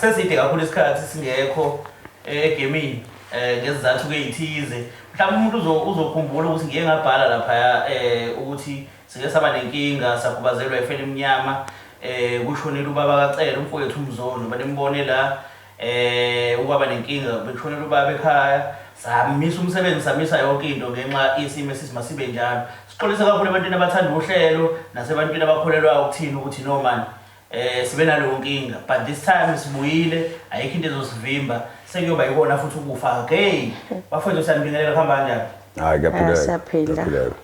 Seside kakhulu isikhathi singekho egemini ngezizathu ke ey'thize. Mhlawumbe umuntu uzokhumbula ukuthi ngiye ngabhala laphaya ukuthi sike saba nenkinga, sakhubazelwa efela emnyama, kushonile ubaba kaCele, umfowethu uMzondo, banimbone la, ukwaba nenkinga, bekushonile ubaba ekhaya, samisa umsebenzi, samisa yonke into ngenxa yesimo esithi masibe njalo. Sixolise kakhulu ebantwini abathanda uhlelo nasebantwini abakholelwayo ukuthini ukuthi no man, sibe naleyo nkinga, but this time sibuyile, ayikho into ezosivimba, sekuyoba yikona futhi ukufa. Hey bafowethu, siyanibingelela, kuhamba kanjani? Hayi, kuyaphileka. Siyaphila. Kuyaphileka.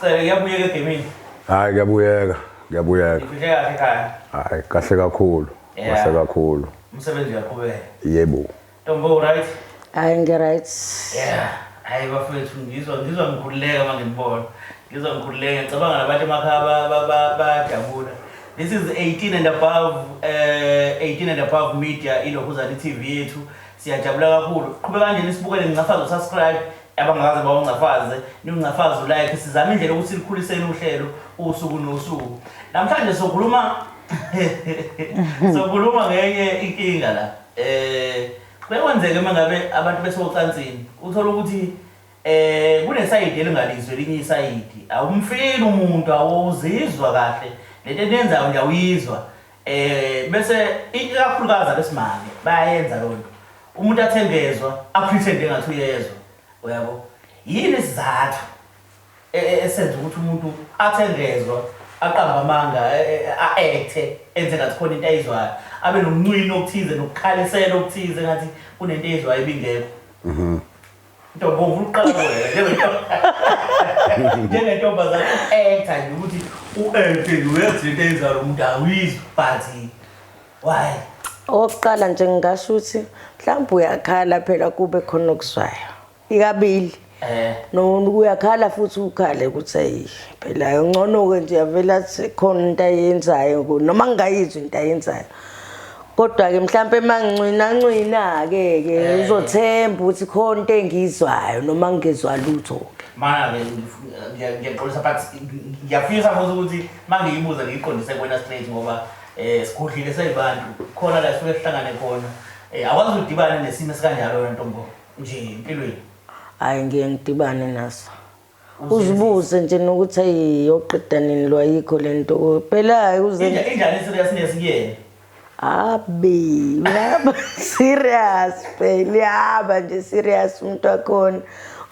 Cele, kuyabuyeka egemini? Hayi, kuyabuyeka, kuyabuyeka. Ifihle kahle ekhaya? Hayi, kahle kakhulu. Kahle kakhulu. Umsebenzi uyaqhubeka? Yebo. Ntombo, right? Hayi, ngi-right. Yeah, hayi bafowethu, ngizwa ngikhululeka uma nginibona, ngizwa ngikhululeka, ngicabanga nabantu emakhaya bayajabula. This is 18 and above, 18 and above media, ilokhuzana i-TV yethu. Siyajabula kakhulu. Qhubeka nje nisibukele, ngincafaze usubscribe, abangakaze bawuncafaze, niwuncafaze ulike, sizame indlela yokuthi sikhuliseni uhlelo usuku nosuku. Namhlanje sokhuluma ngenye inkinga la. Kuyakwenzeka uma ngabe abantu besocansini, uthola ukuthi kunesayidi elingalizwe elinye isayidi. Awumfili umuntu, awuzizwa kahle. Lento eniyenzayo nje awuyizwa. Bese ikakhulukazi abesimame bayayenza loo nto. Umuntu athengezwa, apretend engathi uyezwa. Uyabo? Yini isizathu esenza ukuthi umuntu athengezwa, aqambe amanga, a-acte, enze ngathi khona into ayizwayo, abe nomncwino okuthize nokukhalisela okuthize ngathi kunento eyizwayo ebingekho? Ntombo, ngifuna ukuqala kuwena njengentombazane, u-acta nje ukuthi u-acte nje, uyazi lento eyenzayo umuntu awuyizwa, but why? Okokuqala nje ngingasho ukuthi mhlawumbe uyakhala phela, kube khona okuzwayo ikabili. No, uyakhala futhi ukhale ukuthi ayi phela ngcono-ke nje avele athi khona into ayenzayo, noma ngingayizwa into ayenzayo, kodwa-ke mhlampe uma ngincwina ncwina-ke ke uzothemba ukuthi khona into engiyizwayo noma ngingezwa lutho-ke. Mana-ke ngiyaxolisa, but ngiyafisa futhi ukuthi uma ngiyibuza ngiyiqondise kuwena straight, ngoba sikhudlile seyibantu khona la sisuke sihlangane khona. Awakwazi udibane nesimo esikanjalo wena ntombo nje empilweni? Hhayi, ngiye ngidibane naso, uzibuze nje nokuthi ayi, yoqeda nini lo, ayikho le nto phela, hhayi uze. Injani i-seriousness kuyena? Abe uyaba serious phela, uyaba nje serious umuntu wakhona,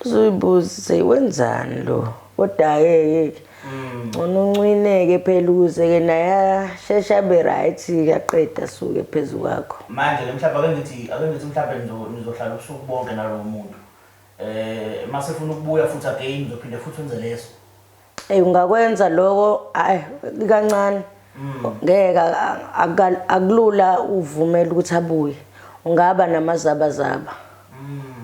uzuyibuza wenzani lo, kodwa-ke ngcono uncwineke phela ukuze-ke naye asheshe abe right, aqeda asuke phezu kwakho. Manje-ke mhlawumbe ake ngithi mhlawumbe nizohlala ubusuku bonke nalowo muntu, mase efuna ukubuya futhi again, uzophinde futhi wenze leso? Eyi, ungakwenza lokho, hayi kancane, ngeke akulula uvumela ukuthi abuye. Ungaba namazabazaba,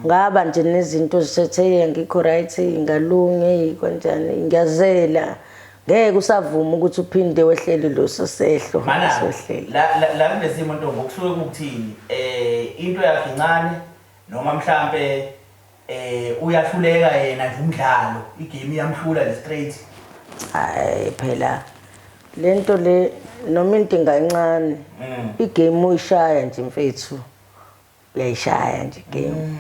ngaba nje nezinto zisethe ngikho right, ngalungi kanjani, ngiyazela, ngeke usavuma ukuthi uphinde wehlele loso sehlo. Mana sohlele. La kulesimo, ntombo, kusuke kukuthini? Into yakhe incane, noma mhlambe uyahluleka yena nje umdlalo, igame iyamhlula nje straight? Hayi phela, lento le, noma into ingancane, igame uyishaya nje mfethu, uyayishaya nje igame,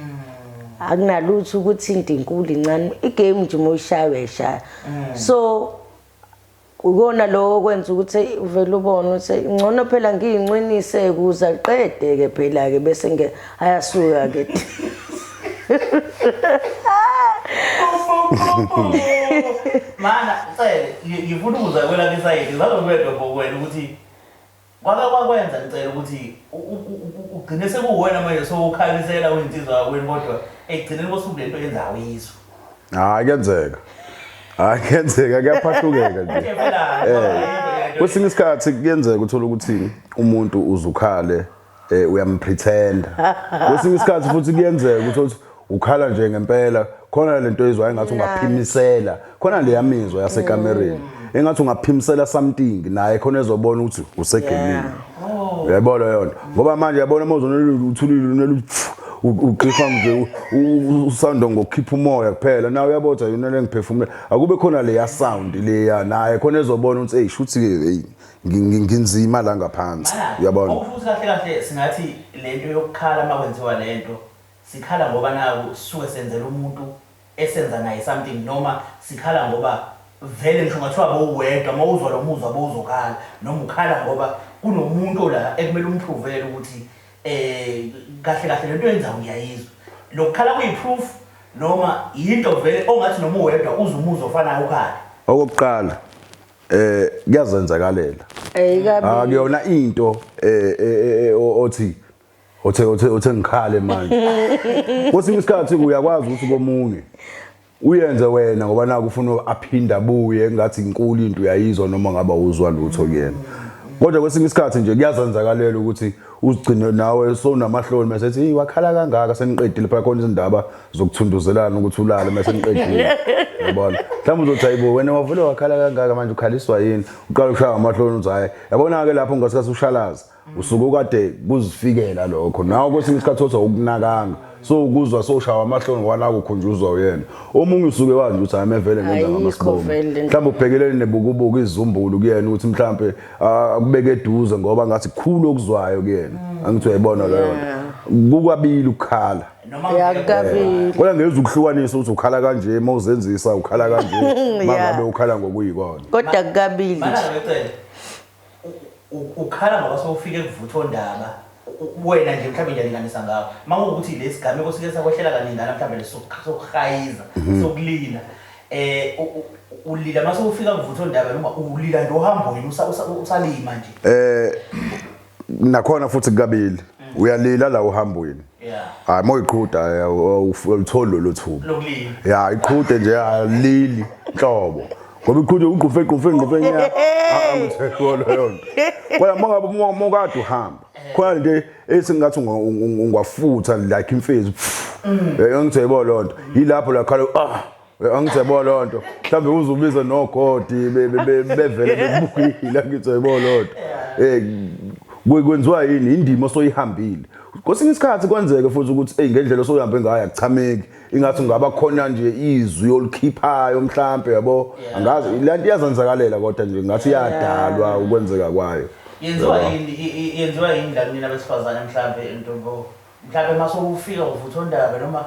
akunalutho ukuthi into inkulu, incane, igame nje uma uyishaya uyayishaya. So ukona lokho okwenza ukuthi eyi, uvele ubone ukuthi eyi, ngcono phela ngiyincwinise ukuze aqede-ke phela-ke, bese ayasuka-ke. Mana Cele, ngifuna ukuza kwelakho isayidi, ngisazobuya ntombo kuwena, ukuthi kwake kwakwenza ngicela ukuthi ugcine sekuwena manje sowukhalisela uyinsizwa yakwenu, kodwa ekugcineni kosuku lento yenza awuyizwa? Hayi, kuyenzeka, hayi kuyenzeka, kuyaphahlukeka nje. Kwesinye isikhathi kuyenzeka uthola ukuthi umuntu uzukhale, uyampretenda. Kwesinye isikhathi futhi kuyenzeka ukuthi ukhala nje ngempela, khona lento oyizwayo engathi ungaphimisela khona, leya mizwa yasekamereni engathi ungaphimisela something, naye khona ezobona ukuthi usegemini. Uyayibona leyo nto? Ngoba manje uyabona uma uzonela uthulile unela Uqhifa nje usando ngokukhipha umoya kuphela nawe uyabotha yona le ngiphefumula akube khona leya sound leya naye khona ezobona ukuthi hey shuthi ke hey nginzima la ngaphansi uyabona. Okufuthi kahle kahle singathi lento yokukhala makwenziwa lento sikhala ngoba naku sisuke senzela umuntu esenza naye something noma sikhala ngoba vele ngisho ngathiwa bowuwedwa uma uzwa lo muzwa bowuzokhala noma ukhala ngoba kunomuntu la ekumele umprovele ukuthi kahle kahle lento yenzayo ngiyayizwa. Lokukhala kuyi-proof noma yinto vele ongathi noma uwedwa uze umuzwa ofanayo ukhale? Okokuqala kuyazenzakalela. Akuyona into othi othe ngikhale manje. Kwesinye isikhathi uyakwazi ukuthi komunye uyenze wena ngoba naku ufuna aphinda abuye ngathi inkulu into uyayizwa noma ngaba uzwa lutho kuyena. Kodwa kwesinye isikhathi nje kuyazenzakalela ukuthi uzigcine nawe sowunamahloni mase ethi wakhala kangaka seniqedile phela khona izindaba zokuthunduzelana ukuthi ulale mase niqedile. Yabona? Mhlawumbe uzothi hayibo wena wavule wakhala kangaka manje ukhaliswa yini? Uqala ushaya amahloni uthi hayi. Yabona ke lapho ngasikhathi ushalaza. Usuke ukade kuzifikela lokho nawe kwesinye isikhathi othi awukunakanga so ukuzwa sowushawa amahloni ngoba naku ukhunjuzwa uyena. Omunye usuke wazi ukuthi hayi mevele ngenza Ayikho ngamabomu. vele lento. Mhlawumbe ubhekelene nebukubuku izizumbulu kuyena ukuthi mhlawumbe akubeke eduze ngoba ngathi kukhulu okuzwayo kuyena. Angithi uyayibona leyo nto. Kukwabili ukukhala. Noma Yakabili. Kodwa ngeke ukuhlukanisa ukuthi ukhala kanje uma uzenzisa ukhala kanje mangabe ukhala ngokuyikona. Kodwa kukabili nje. Mana ngicela ukhala ngoba sowufike kuvutha ondaba wena nje mhlawumbe ngiyalinganisa ngawo makuwukuthi lesigameko sike sakwehlela kaningana mhlawumbe lesokuhayiza sokulila ulila mase ufika kuvutha ondaba noma ulila nje uhambweni usalima nje. Nakhona futhi kukabili uyalila la uhambweni. Hayi moyiqhuda awutholi lolo thuba. Lokulila. Ya iqhude nje alili nhlobo. Ngoba iqhude ugqufe gqufe gqufe nya. Angitheko leyo nto. Kodwa mangabe mokade uhamba khona nje esingathi ungafutha like imfezi. Angithi yebo lonto. Yilapho la khala angithi yebo lonto. Mhlawumbe uzubiza nogodi bevele bekubukile angithi yebo lonto. Kwenziwa yini indima osoyihambile. Kwesinye isikhathi kwenzeke futhi ukuthi hey ngendlela osoyihambe ngayo akuchameki ingathi ungaba khona nje izwi olikhiphayo mhlambe yabo angazi lento iyazenzakalela kodwa nje ngathi iyadalwa ukwenzeka kwayo. Yenziwa yini yenziwa yini la kunina besifazane mhlambe ntombo mhlambe mase ufika uvutha ondaba noma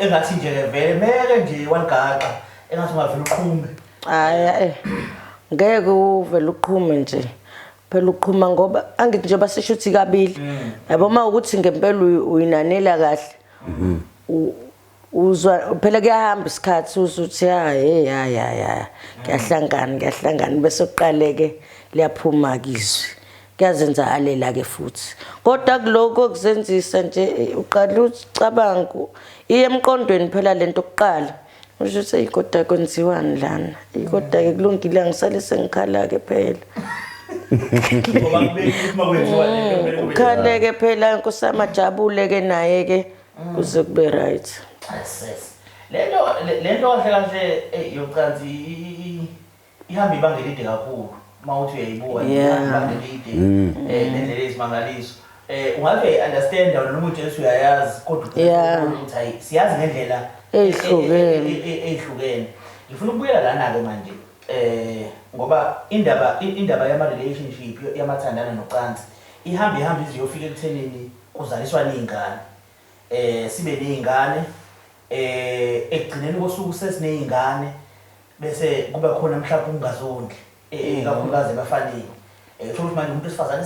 engathi nje vele meke nje waligaxa engathi ungavela uqhume. Hayi ngeke uvele uqhume nje. Phela uqhuma ngoba angithi nje basisho ukuthi kabili. Yabo uma ukuthi ngempela uyinanela kahle. Uzwa phela kuyahamba isikhathi uzuthi hayi hayi hayi kuyahlangana kuyahlangana bese uqaleke liyaphuma kizwi. Kuyazenzakalela ke futhi. Kodwa kuloko kuzenzisa nje uqala ucabanga iye emqondweni phela lento kuqala. Usho ukuthi kodwa kwenziwani lana? Kodwa ke kulungile ngisale sengikhala ke phela. Ngoba kubeka uma kwenziwa lento kumele kube Ukhale ke phela Nkosi amajabule ke naye ke kuze kube right. Yes. Lento kahle kahle yocansi ihamba ibanga elide kakhulu uma uthi uyayibuka ibanga elide nendlela eyisimangaliso. Ungabe understand wena noma uJesu uyayazi kodwa ukuthi hayi siyazi ngendlela eyihlukene. Ngifuna ukubuyela lana ke manje ngoba indaba yama relationship yamathandana nocansi ihamba ihamba iziyofika ekuthenini kuzaliswa nezingane. Sibe nezingane ekugcineni kosuku sesinezingane bese kuba khona mhlawumbe ungazondli ikakhulukazi ebafaneni. Uthola ukuthi manje umuntu wesifazane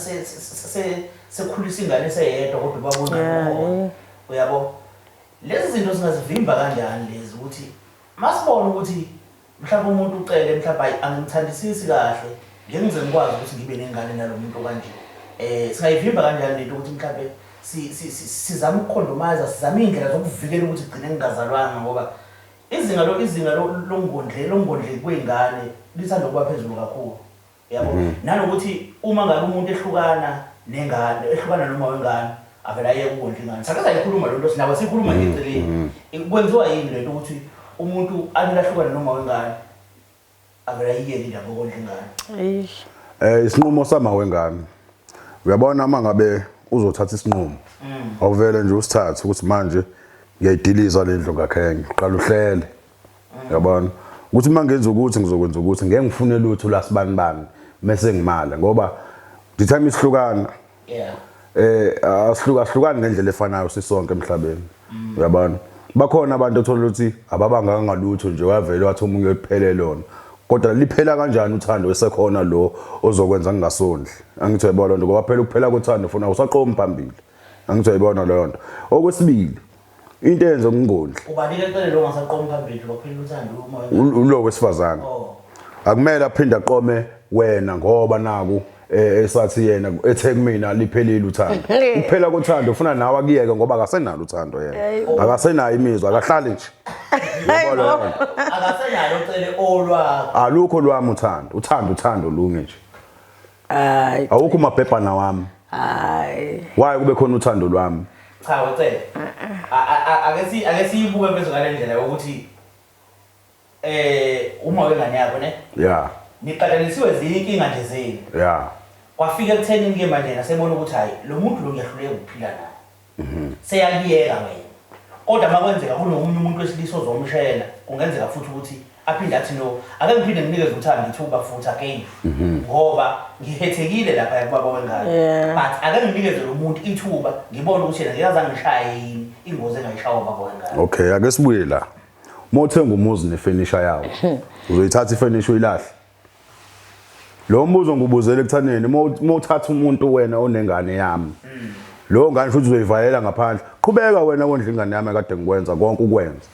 sekhulisa ingane eseyedwa kodwa ubaba unayo. Uyabo? Lezi zinto singazivimba kanjani lezi ukuthi masibona ukuthi mhlawumbe umuntu ucele mhlawumbe hayi angimthandisisi kahle ngeke ngize ngikwazi ukuthi ngibe nengane nalomuntu kanje. Singayivimba kanjani lento ukuthi mhlawumbe sizame ukukhondomaza sizame indlela zokuvikela ukuthi gcine ngingazalwanga ngoba izinga lokungondleki kwezingane lithanda ukuba phezulu kakhulu. Yabo? Nanokuthi uma ngabe umuntu ehlukana nengane, ehlukana noma wengane, avela ayeke ukondla ingane. Sake sayikhuluma lento sinabo sikhuluma nje eceleni. Kwenziwa yini lento ukuthi umuntu anelahlukana noma wengane avela ayiyeke indaba yokondla ingane? Isinqumo sama wengane. Uyabona uma ngabe uzothatha isinqumo, awuvele nje usithathe ukuthi manje ngiyayidiliza le ndlu ngakhenge. Uqala uhlele, yabona, ukuthi uma ngenza ukuthi ngizokwenza ukuthi ngeke ngifune lutho lasibani bani mase ngimala, ngoba the time isihlukana, asihluka ahlukani ngendlela efanayo sisonke emhlabeni, uyabona. Bakhona abantu othola ukuthi ababanganga ngalutho nje, wavele wathi omunye liphele lona, kodwa liphela kanjani uthando esekhona lo ozokwenza ngingasondli? Angithi uyayibona lento, ngoba phela ukuphela kothando funa usaqomi phambili. Angithi uyayibona leyo nto. Okwesibili, into eyenza ukungondli, Ubanike ecele lo ngasaqomi phambili waphela uthando uma ulo wesifazane. Akumele aphinde aqome wena, ngoba naku esathi yena ethe kumina liphelile uthando. Ukuphela kothando ufuna nawe akuyeke, ngoba akasenalo uthando yena, akasenayo imizwa, akahlali nje. Uyabona leyo nto? Akasenalo cele olwakho. Alukho lwami uthando. Uthando, uthando lunge nje. Hayi. Awukho umabhebhana wami. Hayi. Why kube khona uthando lwami? Cha, wecele, ake siyibuke mfethu ngale ndlela yokuthi uma wengane yakho ne nixatshanisiwe ziyinkinga nje zenu, kwafika ekuthenini ke manje yena sebona ukuthi hayi, lo muntu lo ngiyahluleka ukuphila naye, seyakuyeka wena. Kodwa uma kwenzeka kunomunye umuntu wesilisa ozomshela, kungenzeka futhi ukuthi aphinde athi, "No, ake ngiphinde nginikeze uthando ithuba futhi again, ngoba ngihethekile lapha kubaba wengane, but ake nginikeze lo muntu ithuba, ngibone ukuthi yena ngeke azangishaye yini ingozi engayishawa ubaba wengane." Okay, ake sibuye la. Uma uthenga umuzi nefenisha yawo, uzoyithatha ifenisha uyilahle? Lo mbuzo ngubuzele ekuthaneni uma uthatha umuntu wena onengane yami, lo ngane futhi uzoyivalela ngaphandle. Qhubeka wena wondla ingane yami, kade ngikwenza konke ukwenza.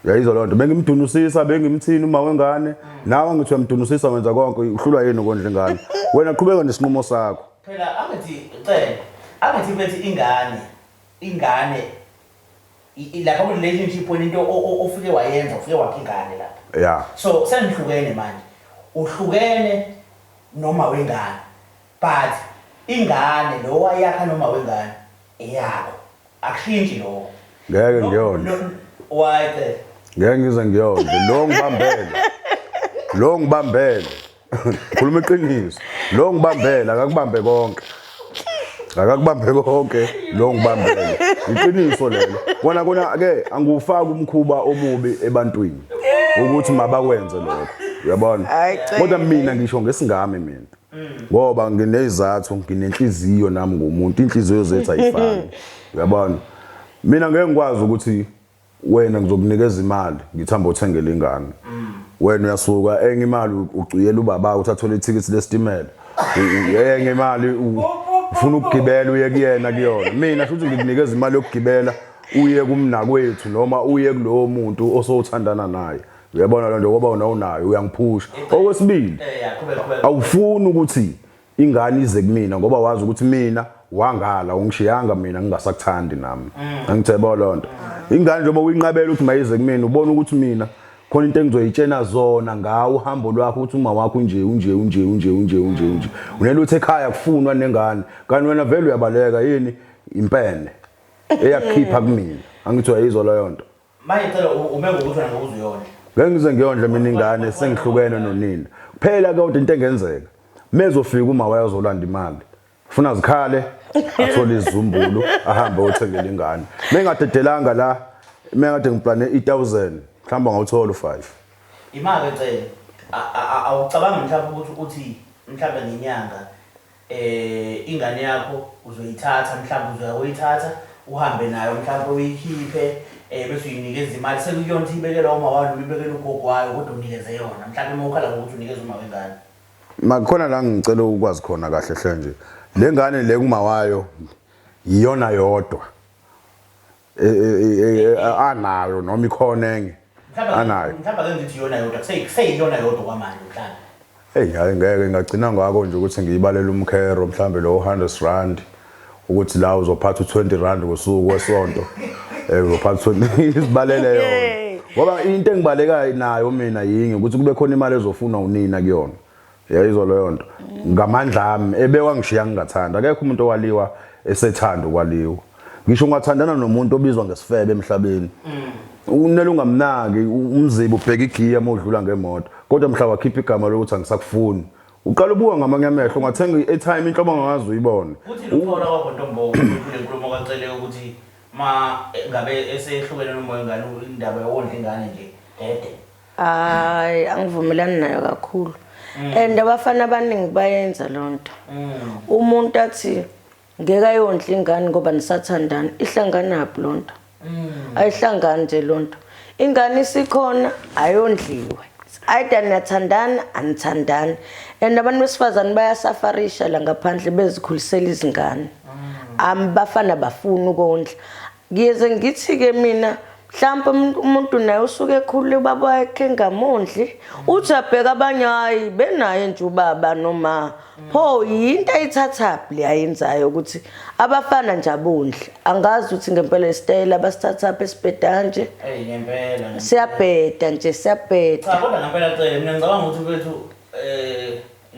Uyayizwa leyo nto? Bengimdunusisa, bengimthini uma wengane, nawe ngithi uyamdunusisa, wenza konke, uhlulwa yini ukondla ingane? Wena qhubeka nesinqumo sakho. Phela angithi cele, angithi bethi ingane lapha ku-relationship wena, into ofike wayenza, ufike wakha ingane lapha. So senihlukene manje, uhlukene noma wengane, but ingane lo wayakha noma wengane eyakho, akushintshi lokho. Ngeke ngiyondle. Why cele? Ngeke ngize ngiyondle. Lo ngibambele, lo ngibambele, khuluma iqiniso, lo ngibambele akakubambe konke, akakubambe konke lo ngibambele. Iqiniso lelo. Kona kona ke angiwufaki umkhuba omubi ebantwini ukuthi mabakwenze lokho, uyabona. Hayi, cha. Kodwa mina ngisho ngesingami mina, ngoba nginezathu, nginenhliziyo nami ngumuntu, inhliziyo zethu ayifani, uyabona. Mina ngeke ngikwazi ukuthi wena ngizokunikeza imali ngithamba uthengele ingane, wena uyasuka enye imali ucuyela ubaba ukuthi athole ithikithi lesitimela, enye imali ufuna ukugibela uye kuyena kuyona. Mina futhi ngikunikeza imali yokugibela uye kumnakwethu noma uye kulowo muntu osowuthandana naye, uyabona loo nto, ngoba wena unayo uyangiphusha. Okwesibili, Ya, qhubeka, qhubeka. Awufuni ukuthi ingane ize kumina ngoba wazi ukuthi mina wangala ungishiyanga mina ngingasakuthandi nami. Angithebo loo nto. Ingane njengoba uyinqabela ukuthi mayize kumina, ubona ukuthi mina khona into engizoyitshena zona ngawo uhambo lwakho, ukuthi uma wakho unje, unje, unje, unje, unje, unje, unje, unelutho ekhaya kufunwa nengane, kanti wena vele uyabaleka. Yini impene eyakukhipha kumina? Angithi uyayizwa leyo nto? Manje cela ume ngokuthi wena ngokuze uyondle. Ngeke ngize ngiyondle mina ingane sengihlukene nonina. Phela kodwa into engenzeka, mezofika uma wayezolanda imali, ufuna zikhale, athole izizumbulu, ahambe othengela ingane. Mengadedelanga la, mengade ngiplane i1000, mhlawumbe ngawuthola u5. Imake cele, awucabangi mhlawumbe ukuthi uthi mhlawumbe ngenyanga ingane yakho uzoyithatha, mhlawumbe uzoya uyithatha uhambe nayo, mhlawumbe uyikhiphe, bese uyinikeza imali, sekuyona ukuthi ibekela uma wayo noma ibekela ugogo wayo, kodwa unikeze yona, mhlawumbe uma ukhala ngokuthi unikeze uma wengane? Makhona la ngicela ukwazi khona kahle hle nje. Le ngane le kuma wayo iyona yodwa anayo noma ikhona enye anayo? Mhlawumbe ake ngithi iyona yodwa, kuseyiyona yodwa kwamanje mhlawumbe. Hey, hayi, ngeke ngagcina ngakho nje ukuthi ngiyibalele umkhero, mhlambe lo 100 rand, ukuthi la uzophatha u20 rand ngosuku wesonto, uzophatha 20, izibalele yona, ngoba into engibalekayo nayo mina yingi ukuthi kube khona imali ezofuna unina kuyona. Yayizwa leyo nto? Ngamandla ami ebekwa ngishiya ngingathanda. Akekho umuntu owaliwa esethanda ukwaliwa. Ngisho ungathandana nomuntu obizwa ngesifebe emhlabeni, unele ungamnaki, umzibe, ubheka igiya uma udlula ngemoto, kodwa mhla wakhipha igama lokuthi angisakufuni. Uqala ubuka ngamanye amehlo, ungathenga i-airtime inhlobo ongazi uyibone. Uthi luphawula kwakho ntombo kule nkulumo kaCele ukuthi ma ngabe esehlukene nomoya wengane, indaba yokondla ingane nje dede. Hayi, angivumelani nayo kakhulu. And abafana abaningi bayenza loo nto. Umuntu athi ngeke ayondle ingane ngoba nisathandana, ihlanganaphi loo nto? Ayihlangani nje loo nto. Ingane isikhona, ayondliwe. Either niyathandana, anithandani. And abantu besifazane bayasafarisha la ngaphandle bezikhulisela izingane. Abafana bafuna ukondla. Ngiyeze ngithi-ke mina mhlawumpe umuntu naye usuke ekhulule ubaba wakhe engamondli, uthi abheka abanye, hhayi benaye nje ubaba noma pho yinto ayithathaphi le ayenzayo ukuthi abafana nje abondli. Angazi ukuthi ngempela isitayela abasithathaphi esibheda nje. Eyi ngempela, ngempela. Siyabheda nje, siyabheda. Cha, kodwa ngempela Cele, mina ngicabanga ukuthi mfethu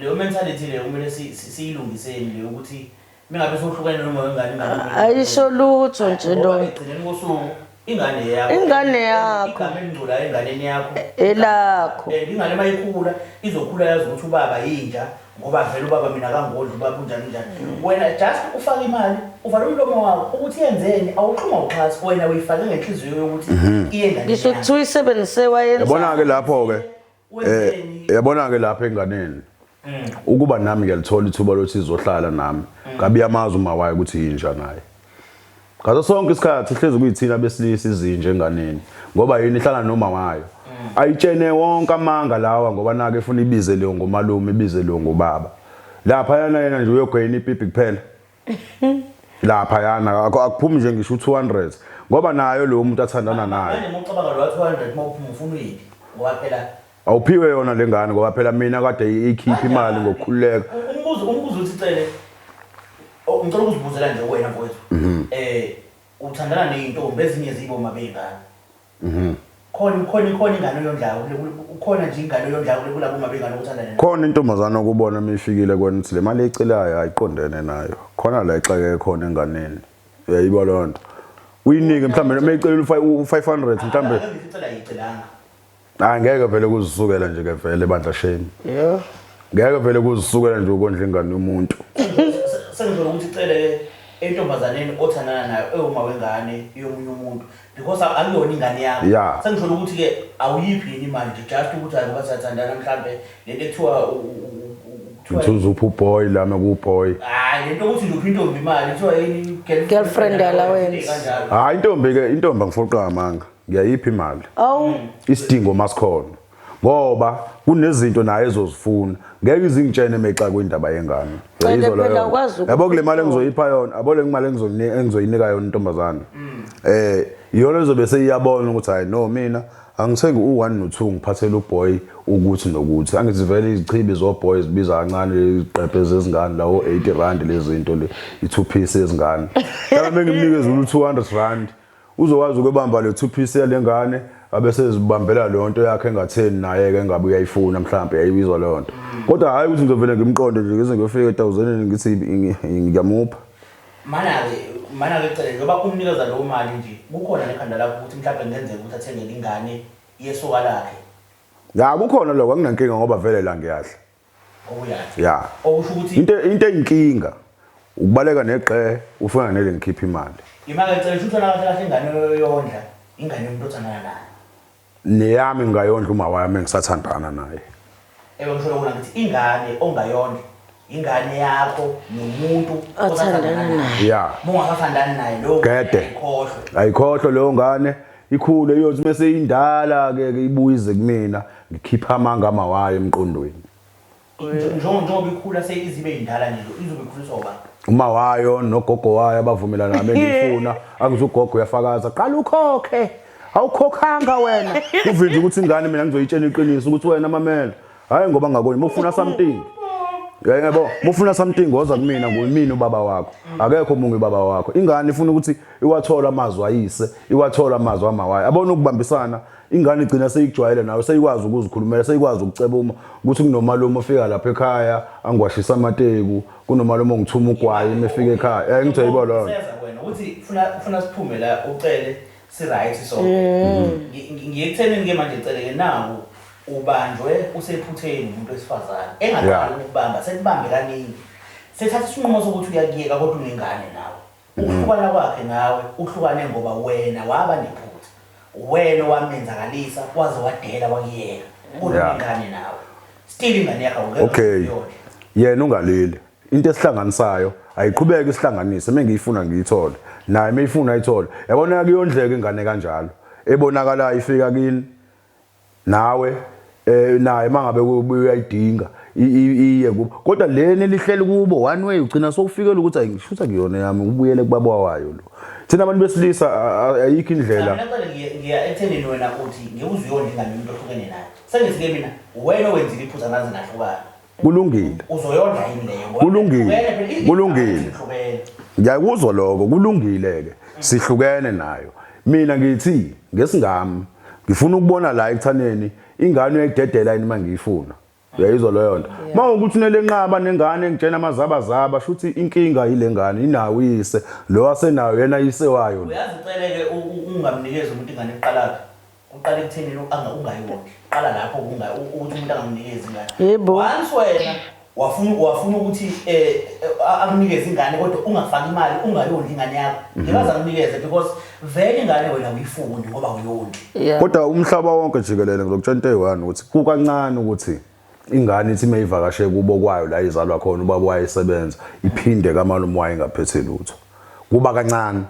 leyo mentality leyo kumele siyilungiseni leyo ukuthi mingabe sohlukene noma wengane, ingane kumele Ayisho lutho nje Ngoba lo. ekugcineni kosuku ingane yakho. Ingane yakho. Igama elingcolayo enganeni yakho. Elakho. Ingane mayikhula izokhula yazi ukuthi ubaba yinja, ngoba vele ubaba mina kangondli, ubaba unjani unjani. Wena just ufake imali, uvale umlomo wakho ukuthi yenzeni, awuxhuma uxhasi, wena uyifake ngenhliziyo yokuthi iye enganeni Ngisho yakho. kuthiwa uyisebenzise wayenza. Yabona-ke lapho-ke, Wenzeni? yabona-ke lapho enganeni. Ukuba nami ngiyalithola ithuba lokuthi izohlala nami. Ngabe iyamazi uma wayo ukuthi yinja naye. Ngaso sonke isikhathi hlezi kuyithina besilisa izinja enganeni, ngoba yini ihlala noma wayo. Ayitshene wonke amanga lawa ngoba nake efuna ibize leyo ngomalume, ibize leyo ngobaba. Lapha yana yena nje uyogwena ipipi kuphela. Lapha yana akuphumi nje ngisho u200 ngoba nayo lo muntu athandana naye. Manje ngicabanga lo 200 mawuphuma ufuna uyiphi? Ngoba phela awuphiwe yona lengane, ngoba phela mina kade ikhipha imali ngokukhululeka. Umbuzo uthi Cele, ngicela ukuzibuzela nje wena mfowethu. Uthandana nezintombi ezinye ziboma beyingane. Khona ingane oyondlayo, ukhona nje ingane oyondlayo kulabo mama bengane othandana nayo. Khona intombazana okubona mifikile kwena uthi le mali ecelayo ayiqondene nayo. Khona la ixakeke khona enganeni. Uyayiba leyo nto. Uyinike mhlambe noma icela u500 mhlambe. Ngicela ayicelanga. Hayi ngeke vele kuzisukela nje ke vele bandla shame. Yebo. Ngeke vele kuzisukela nje ukondla ingane yomuntu. Sengizolo ukuthi icele entombazaneni othandana nayo ewuma wengane yomunye umuntu because akuyona ingane yakho. Sengizolo ukuthi ke awuyiphi yini imali nje just ukuthi hayi ngoba siyathandana mhlambe lento ekuthiwa kuthiwa uphi uboy lami ku boy. Hayi lento ukuthi nje uphi intombi imali kuthiwa yini girlfriend allowance. Hayi intombi ke, intombi angifoqa amanga. Ngiyayipha imali. Awu. Isidingo masikhona. Ngoba kunezinto naye ezozifuna. Ngeke izingitshene mexa kwindaba yengane. Cele Uyayizwa leyo phela nto? ukwazi Yabo kule mali ukuthola. engizoyipha yona, yabo le mali engizoyinika yona intombazane. Iyona ezobe seyiyabona ukuthi hayi no mina angithengi u1 no2 ngiphathele uboy ukuthi nokuthi. Angithi vele izichibi zoboy zibiza kancane iziqephe zezingane lawo 80 rand lezi zinto le, i2 piece yezingane. Mhlawumbe ngimnikeze u200 rand. Uzokwazi ukubamba le 2 piece yalengane abese ezibambela leyo nto yakhe engatheni naye ke ngabe uyayifuna mhlambe yayibizwa leyo nto. Kodwa hayi ukuthi ngizovele ngimqonde nje ngize ngiyofika ethousandini ngithi ngiyamupha. Mana-ke Cele, njengoba umnikeza leyo mali nje kukhona nekhanda lakho ukuthi mhlambe kungenzeka ukuthi athengele ingane yesoka lakhe. Ya kukhona lokho, anginankinga ngoba vele la ngiyadla. Okuyadla. Ya. Okusho ukuthi Into eyinkinga ukubaleka neqe ufuna nele ngikhiphe imali. Imali Cele usho uthola kahle kahle ingane oyondla, ingane yomuntu othandana naye. Neyami ngayondla uma wami engisathandana naye. Ewe ngisho lokho ngithi ingane ongayondla, ingane yakho nomuntu Othandana othandana naye. naye. Ya. Uma ungasathandani naye lowo Gede. ayikhohlwe. Ayikhohlwe leyo ngane ikhule iyothi bese indala ke ke ibuyize kumina ngikhipha amanga amawayo emqondweni. Njengoba ikhula seyizibe indala nje izobe ikhuliswa ubani? Uma wayo nogogo wayo abavumelana nami engifuna, angithi ugogo uyafakaza, qala ukhokhe. Awukhokhanga wena. Uvinje ukuthi ingane mina ngizoyitshela iqiniso ukuthi wena mamela. Hayi ngoba ngakoni, mufuna something. Yebo, mufuna something woza kumina, nguyimina ubaba wakho. Akekho omunye ubaba wakho. Ingane ifuna ukuthi iwathola amazwi ayise, iwathola amazwi amawayo. Abona ukubambisana, ingane igcina seyikujwayele nawe, seyikwazi ukuzikhulumela, seyikwazi ukuceba uma ukuthi kunomalume ofika lapha ekhaya angiwashisa amateku, kunomalume ongithuma ugwayi uma efika ekhaya. Ngithi ayibo lona. Seza wena ukuthi ufuna siphume la ucele si right sonke. Ngiye ekuthenini ke manje cele ke naku. Ubanjwe usephutheni umuntu wesifazane engaqali ukubamba, sekubambe kaningi. Sethatha isinqumo sokuthi uyakuyeka kodwa unengane nawe. Ukuhlukana kwakhe nawe uhlukane ngoba wena waba nephutha. Wena owamenzakalisa waze wadela wakuyeka. Kodwa unengane nawe. Still ingane yakho awungeke Okay. Yena ungalile. Into esihlanganisayo ayiqhubeke isihlanganise mengiyifuna ngiyithole. Naye meyifuna ayithole. Yabona kuyondleka ingane kanjalo. Ebonakala ifika kini nawe naye mangabe uyayidinga iye kubo. Kodwa lena elihleli kubo one way ugcina sowufikela ukuthi ayingishutha kuyona yami ubuyele kubaba wayo lo. Thina abantu besilisa ayikho indlela. Mina cela ngiya ekuthenini wena uthi ngeke uzuyondla ingane yomuntu ohlukene naye. Sengithi ke mina wena owenzile iphutha naze nahlukana. Kulungile. Uzoyondla yini leyo? Ngoba Kulungile. nihlukene phela, Kulungile. nihlukene. Ngiyakuzwa lokho kulungile ke. Sihlukene nayo. Mina ngithi ngesingami ngifuna ukubona la ekuthaneni ingane uyayidedela yini mangiyifuna. Uyayizwa leyo nto. Mawukuthi unelenqaba nengane engitshena amazabazaba shuthi inkinga yile ngane inawo uyise lo asenayo yena yise wayo. Uyazi uceleke ungamnikezi umuntu ingane eqalaphi. Uqala ekuthenini ungayondli. Qala lapho ukuthi umuntu angamnikezi ingane. Yebo. Once wena wafuna ukuthi akunikeze ingane kodwa ungafaki imali ungayondli ingane yakho. Ngeke akunikeze because vele ingane wena uyifuni ngoba uyondli. Kodwa umhlaba wonke jikelele ngizokutshela into eyi-one ukuthi kukancane ukuthi ingane ithi mayivakashe kubo kwayo la izalwa khona ubaba wayesebenza iphinde kamalume wayo ingaphethe lutho. Kuba kancane.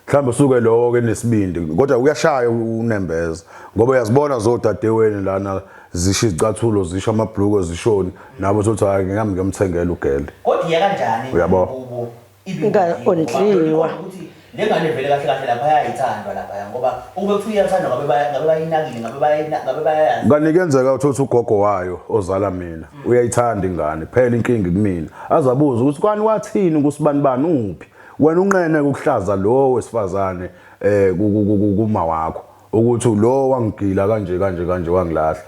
Mhlawumbe usuke lowo ke nesibindi kodwa uyashaya unembeza ngoba uyazibona zodadewenu lana zisho izicathulo zisho amabhluko zishoni nabo uthi hayi ngingami ngiyomthengela ugele. Kodwa iya kanjani Uyabo? kubo Ingondliwa. Ukuthi le ngane vele kahle kahle lapha ayayithandwa lapha ngoba ukube kuthiwa iyathandwa ngabe bayinakile ngabe bayayazi. Kanti kuyenzeka uthi ugogo wayo ozala mina uyayithanda ingane phela inkinga kumina azabuza ukuthi kwani wathini kusibani bani uphi wena unqene ukuhlaza lo wesifazane kuma wakho ukuthi lo wangigila kanje kanje kanje wangilahla.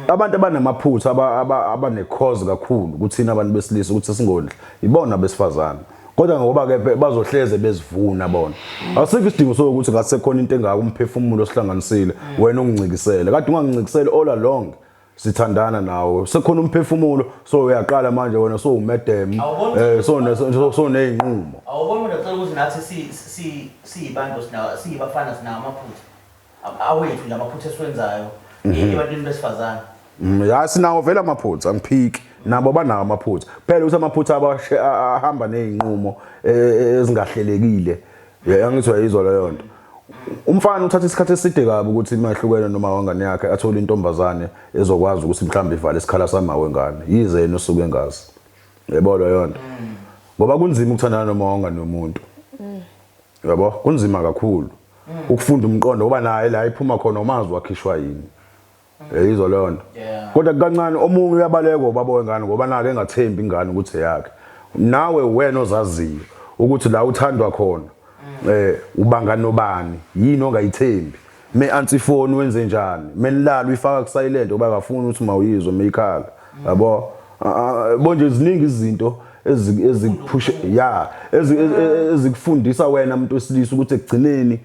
Abantu abanamaphutha abane cause kakhulu kuthina abantu besilisa ukuthi singondli ibona besifazane. Kodwa ngoba ke bazohleze bezivuna bona. Asikho isidingo sokuthi ngathi sekhona into engaka umphefumulo osihlanganisile wena ungincikisele. Kade ungangincikiseli all along sithandana nawe. Sekhona umphefumulo so uyaqala manje wena so umedem so nezinqumo. Awuboni mina ngicela ukuthi nathi siyibantu sinawo siyibafana sinawo amaphutha. Awethu nje amaphutha esiwenzayo ebantwini besifazane. Ya sinawo vele amaphutha angiphiki. Nabo banawo amaphutha. Phela ukuthi amaphutha ahamba nezinqumo ezingahlelekile. Angithi uyayizwa leyo nto. Umfana uthatha isikhathi eside kabi ukuthi mahlukene noma wangane yakhe athole intombazane ezokwazi ukuthi mhlawumbe ivale isikhala sama wengane. Yize yena usuke engazi. Yebo leyo nto. Ngoba kunzima ukuthandana noma wangane nomuntu. Yabo kunzima kakhulu. Ukufunda umqondo ngoba naye la iphuma khona umazi wakhishwa yini. Yayizwa leyo nto. Kodwa kancane omunye uyabaleka ubaba wengane ngoba nake engathembi ingane ukuthi eyakhe. Nawe wena ozaziyo ukuthi la uthandwa khona ubanga nobani yini ongayithembi. Me antifone wenze njani? Menilala uyifaka ku silent ngoba akafuni ukuthi mawuyizwe meyikhala. Yabo? Bonje ziningi izinto ezikuphusha ya ezikufundisa wena umuntu wesilisa ukuthi ekugcineni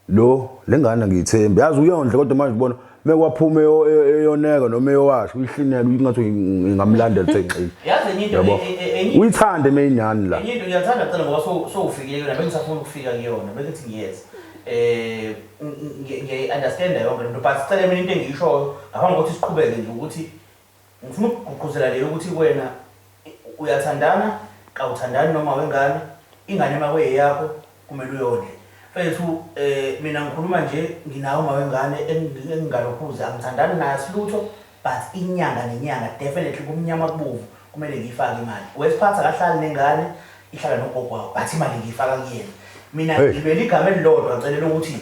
lo lengane ngiyithembi. Yazi uyondle kodwa manje ubona mekwaphuma eyoneka noma eyowasha uyihlinela ingathi ingamlandela thenxini. Yazi enye into uyithande meyinyani la. Enye into ngiyathanda cela ngoba sowufikile kuyona bengisafuna ukufika kuyona bengithi ngiyeza. Ngiyayi understand yonke lento but sicela mina into engiyishoyo ngaphambi kokuthi siqhubeke nje ukuthi ngifuna ukugqugquzela leyo ukuthi wena uyathandana kawuthandani noma wengane ingane makweyakho kumele uyondle. Mfethu mina ngikhuluma nje nginawo uma wengane engingalokhuza angithandani naye silutho but inyanga nenyanga definitely kumnyama kubovu kumele ngiyifake imali. Wesiphatha kahlali nengane ihlala nogogo wawo but imali ngiyifaka kuyena. Mina ngilwela igama elilodwa ngicelela ukuthi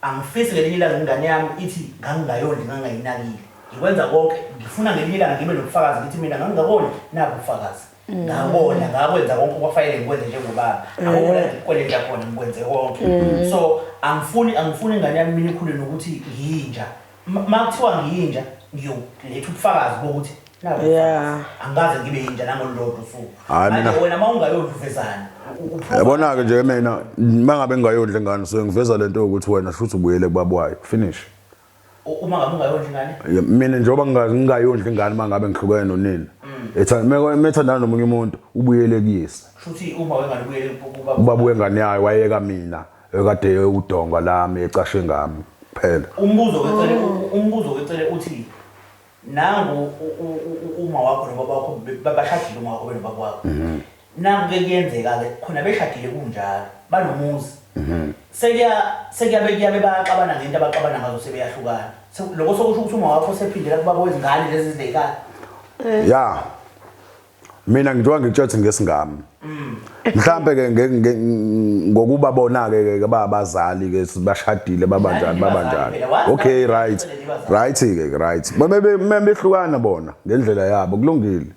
angifisi ngelinye ilanga ingane yami ithi ngangingayondli ngangayinakile. Ngikwenza konke ngifuna ngelinye ilanga ngibe nobufakazi ngithi mina ngangingaboni nabu ubufakazi. Ngabona ngakwenza konke okwafanele ngikwenze njengobaba. Akukho la ngikweleta khona ngikwenze konke. So angifuni ingane yami mina ikhule nokuthi ngiyinja. Makuthiwa ngiyinja ngiyoletha ubufakazi bokuthi nabu. Angikaze ngibe yinja nangolulodwa usuku. Manje wena mawungayondli uvezani? Yabona ke nje mina mangabe ngingayondli ingane so ngiveza lento yokuthi wena shuthi ubuyele kubaba wayo. Finish. Uma ngabe ungayondli ingane? Mina njengoba ngingayondli ingane uma ngabe ngihlukene nonina. Ethanda methandana nomunye umuntu ubuyele kuyise. Shuthi uma wengane ubuyele kubaba. Ubaba wengane yayo wayeka mina ekade udonga lami ecashe ngami kuphela. Umbuzo kecele umbuzo kecele uthi nangu uma wakho nobaba wakho bashadile uma wakho benobaba wakho. Nangu ke kuyenzeka ke khona beshadile kunjalo banomuzi. Sekuya sekuyabe kuyabe bayaxabana ngento abaxabana ngazo sebeyahlukana. Lokho sokusho ukuthi uma wakho sephindela kubaba wezingane lezi ezilekhaya. Ya. Mina njengoba ngikutshela ukuthi ngesingami. Mhlambe ke ngokuba bona ke ke babazali ke bashadile babanjani babanjani. Okay right. Right ke right. Behlukana bona ngendlela yabo kulungile.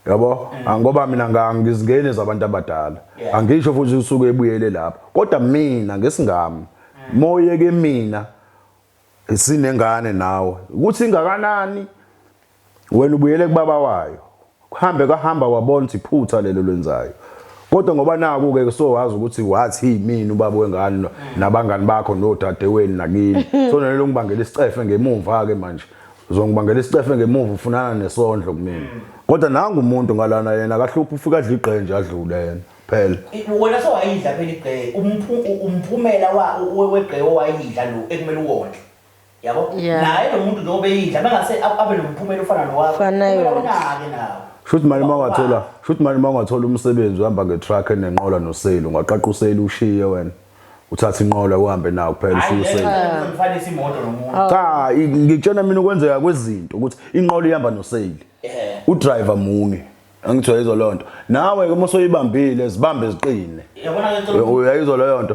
Yabo ngoba mina ngangizingeni zabantu abadala. Angisho futhi usuke ebuyele lapho. Kodwa mina ngesingami moyeke mina sinengane nawe ukuthi ingakanani wena ubuyele kubaba wayo kuhambe kahamba wabona ukuthi iphutha lelo lwenzayo kodwa ngoba naku ke so wazi ukuthi wathi yimina ubaba wengane nabangani bakho nodadewenu nakini so nalelo ngibangela isicefe ngemumva ke manje uzongibangela isicefe ngemuva ufunana nesondlo kumina kodwa nangu umuntu ngalana yena akahluphi ufika adla igqenje adlule yena phela. Wena sowayidla phela igqe umphumela wegqe owayidla lo ekumele uwondle yabo. Yeah. Naye lo muntu njengoba eyidla mangase abe nomphumela ofana nowakho Fanayo. kumele unake nawo. Shuthi manje mangathola, shuthi manje mangathola umsebenzi uhamba ngetruck enenqola noseyili ungaqaqa useyili ushiye wena. Uthatha inqola uhambe nawo kuphela ushiye useyili. Ngifanisa imoto nomuntu. Cha, ngikutshena mina ukwenzeka kwezinto ukuthi inqola ihamba noseyili. Udriver munye. Angithi uyayizwa leyo nto. Nawe ke uma usoyibambile zibambe ziqine. Yabona ke Celo, Uyayizwa leyo nto.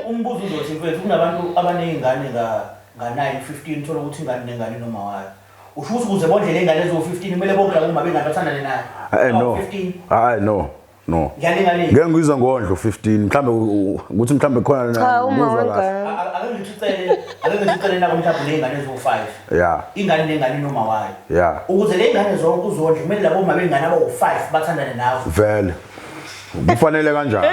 Umbuzo uzothi mfethu kunabantu abanezingane nga nga 9 15 thola ukuthi ingane nengane noma wayo. Usho ukuthi ukuze bondle lengane ezo 15 kumele bonke labo mama bengane bathandane naye. Eh no. 15. Hayi no. No. Ngiyalinganisa. Ngeke ngizwe ngondlo 15 mhlambe ukuthi mhlambe khona na Cha uma ngizwa kahle. wengane. Ake ngithi ucele, ake ngithi ucele nako mhlawumbe lengane ezo 5. Yeah. Ingane nengane noma wayo. Yeah. Ukuze lengane zonke uzondle kumele labo mama bengane abawu5 bathandane nawe. Vele. Kufanele kanjani?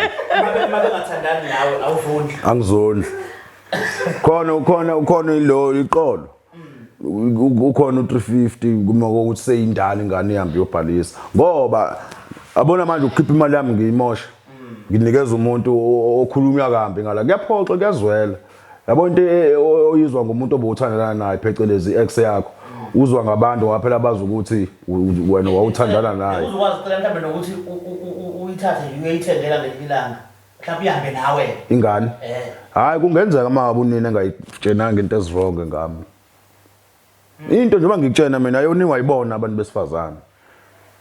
Uma bengathandani nawe awuvundli. Angizondli. Khona khona ukhona ilo iqolo. Ukhona u350 kuma ukuthi seyindala ingane ihambe iyobhalisa. Ngoba abona manje ukukhipha imali yami ngiyimosha. Nginikeza umuntu okhulunywa kambi ngala kuyaphoxa kuyazwela. Yabo into oyizwa ngumuntu obuthandana naye phecelezi ex yakho. Uzwa ngabantu ngoba phela bazi ukuthi wena wawuthandana naye. Uzokwazi ucela mhlawumbe nokuthi uyithathe nje uyayithengela ngelinye ilanga. Mhlawumbe ihambe nawe. Ingane. Hayi kungenzeka uma ngabe unina engayitshenanga into eziwrong ngami. Into njengoba ngikutshena mina ayoniwa ayibona abantu besifazane.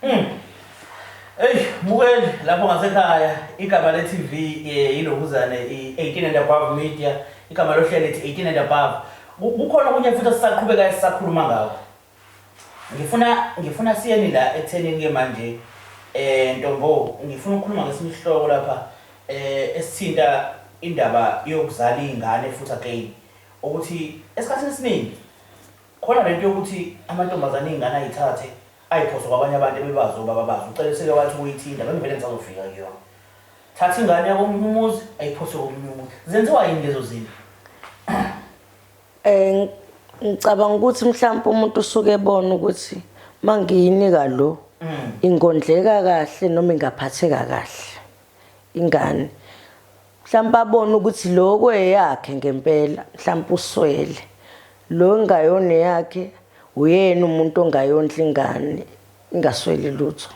Ey, mukeli lapho ngasekhaya igama le TV yilokuzane i-18 and above media, igama lohlelo lithi 18 and above. Kukhona okunye futhi esisaqhubeka esisakhuluma ngakho. Ngifuna siyeni la ekuthenini ke manje Ntombo, ngifuna ukukhuluma ngesinye isihloko lapha esithinta indaba yokuzala izingane futhi again ukuthi esikhathini esiningi khona lento yokuthi amantombazane izingane ayithathe ayiphose kwabanye abantu ebebazi obaba bazo. Ucela seke wathi uyithinta bengivele ngisazofika kuyona. Thatha ingane yakomunye umuzi ayiphose komunye umuzi. Zenziwa yini lezo zinto? Ngicabanga ukuthi mhlawumbe umuntu usuke ebona ukuthi mangiyinika lo ingondleka kahle noma ingaphatheka kahle ingane. Mhlawumbe abone ukuthi lo kweyakhe ngempela mhlawumbe uswele. Lo engayona yakhe uyena umuntu ongayondla ingane ingasweli lutho.